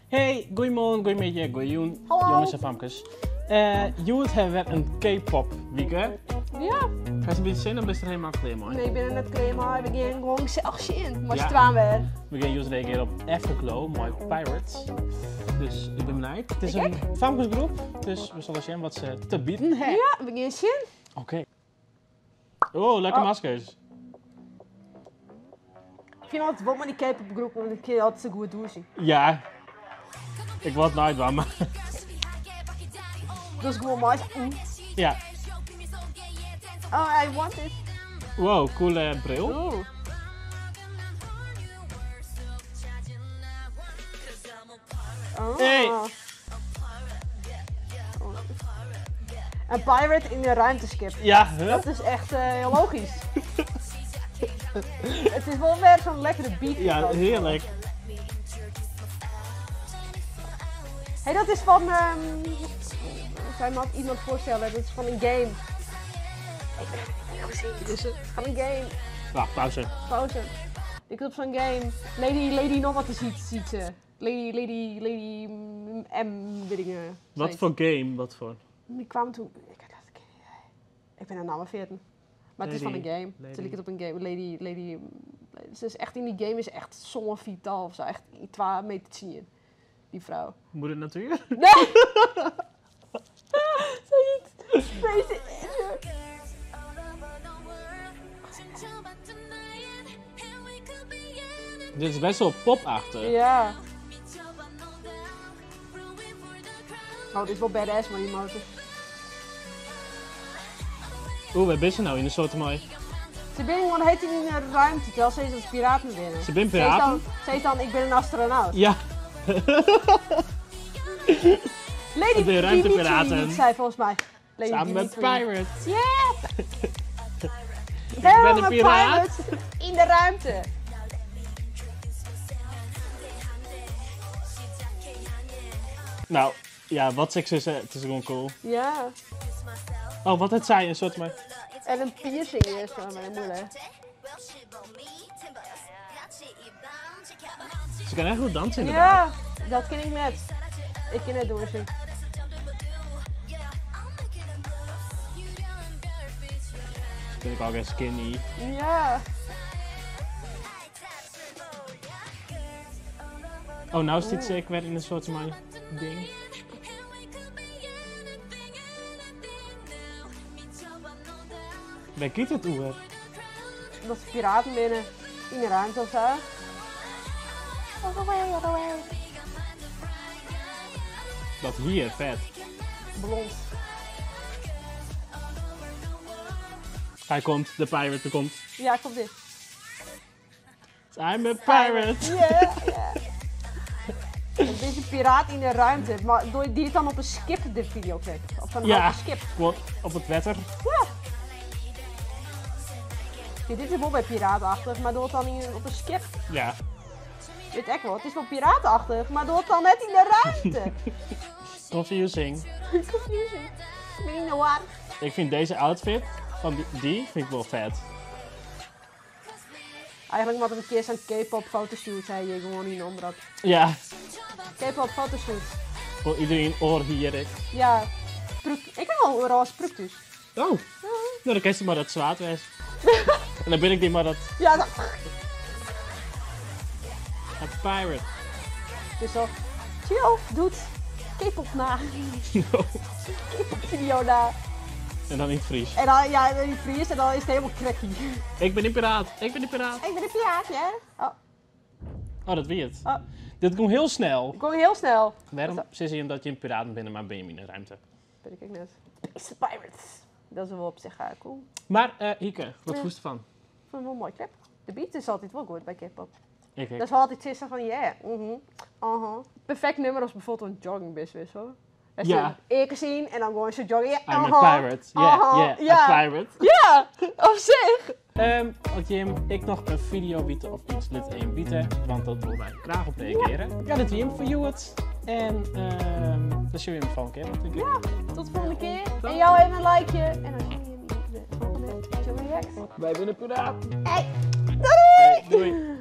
Hey, goeiemoarn, goeiemiddei, goeiejûn, Hallo. jonges en famkes. Eh, hjoed ha we wer in K-pop wike. Ja. Hast in bytsje sin of bist der helemaal klear mei? Nee, ik bin der net klear mei. We gean gewoan gesellich sjen. Mei Ja. syn twaen wer. We gean hjoed reagearje op Everglow mei Pirates. Dus ik bin benijd. It is Ik in famkesgroep, dus we sille sjen wat se te bieden ha. Ja, we gean sjen. Oké. Oh, lekker Oh. maskers. Ik fyn altyd wol mei dy K-pop groepen, want ik kin altyd sa goed dûnsje. Ja. Ik wol it neidwaan, mar... Dus gewoan mei. Ja. Oh, I want it. Wow, coole bril. Oeh. Oh. Hey. Een pirate in een ruimteschip. Ja, huh? Dat is echt heel logisch. Het is wel weer zo'n lekkere beat. Ja, heerlijk. Hey, dat is van. Zij mag iemand voorstellen, dit is van een game. Ik ben het niet gezien. Is het? Van een game. Wacht, pauze. Pauze. Ik op zo'n game. Lady, Lady nog wat te ziet, ziet ze. Lady, Lady, Lady M, weet ik niet. Wat Zoiets. voor game? Wat voor? Die kwam toen. Ik had dat Ik ben haar naam vergeten. Maar het is van een Lady- game. Lady- Ze liep het op een game. Lady, Lady. Ze is echt in die game is echt zo'n vitaal of zo. Echt 2 meter zien. Die vrouw. Moeder Natuur? Nee! Zoiets. Crazy. Dit is best wel popachtig. Ja. Oh, dit is wel badass, maar die motor. Oeh, waar ben ze nou in een soort mooi? Ze ben gewoon heet in een ruimte, terwijl ze is als piraten binnen. Ze zijn Ze is dan, piraten? ze is dan, ik ben een astronaut. Ja. Lady De ruimtepiraten. Dimitri, zei volgens mij. Lady Samen met Dimitri. pirates. Yeah! Ik ben een piraat. pirate in de ruimte. Nou, ja, wat seks is, het is gewoon cool. Ja. Oh, wat het zei, een soort maar. En een piercing is van mijn moeder. Ze kan echt goed dansen inderdaad. Ja, dat ken ik net. Ik ken het doen. Vind ik ook echt skinny. Ja. Oh, nou zit ze weer in een soort van ding. Waar kiet het oer? Dat ze piraten binnen in de ruimte of zo. Dat hier, vet. Blond. Hij komt, de pirate komt. Ja, komt dit. I'm a pirate. Ja, ja. Het is een piraat in de ruimte, maar door die het dan op een schip de videoclip. Op een Ja. houten schip. Gewoon op het wetter. Ja. Ja, dit is wel bij piratenachtig, maar door het dan in, op een schip. Ja. Weet ik wel, het is wel piratenachtig, maar door het dan net in de ruimte. Confusing. Confusing. Ik ben in de war. Ik vind deze outfit van die vind ik wel vet. Eigenlijk moet er een keer zo'n K-pop fotoshoot zijn, je gewoon in omrad. Ja, K-pop fotoshoot. voor iedereen oor hier. ik. Ja. Pruk. Ik heb wel een roze pruk dus. Oh, nou dan kies je maar dat zwaard was. En dan ben ik die maar dat Ja, dat. dat pirate. Dus zo. Chill, doet K-pop na. No. K-pop video na. En dan niet Fries. En dan, ja, en die Fries en dan is het helemaal cracky. Ik ben die piraat, ik ben die piraat. Ik ben een piraat, hè? Oh, Oh, dat wie het. Oh. Dit komt heel snel. ik kom heel snel. Waarom zit je omdat je een piraat bent, maar ben je in de ruimte? Ben ik net. Is de Pirates. Dat is wel op zich cool. Maar Hieke, wat Ja. voest ervan? Ik vond het wel een mooi clip. De beat is altijd wel goed bij K-pop. Ik. Dat is wel altijd zo van, yeah, mhm, aha. Perfect nummer als bijvoorbeeld een jogging business, hoor. Dat Ja. ja. Eer gezien en dan gewoon zo joggen. Yeah, I'm aha, a pirate. Yeah, aha, yeah, ja. a pirate. Ja, op zich. Had Jim, ik nog een video bieden of iets lid 1 bieden, want dat willen wij graag op reageren. Ja, dat is hem voor jou het. En dan zien we hem volgende keer, denk ik. Ja, tot de volgende keer. En jou even een likeje. En dan zien we jullie in de volgende Chill React. Wij zijn de piraat. Hey, doei! Hey, doei.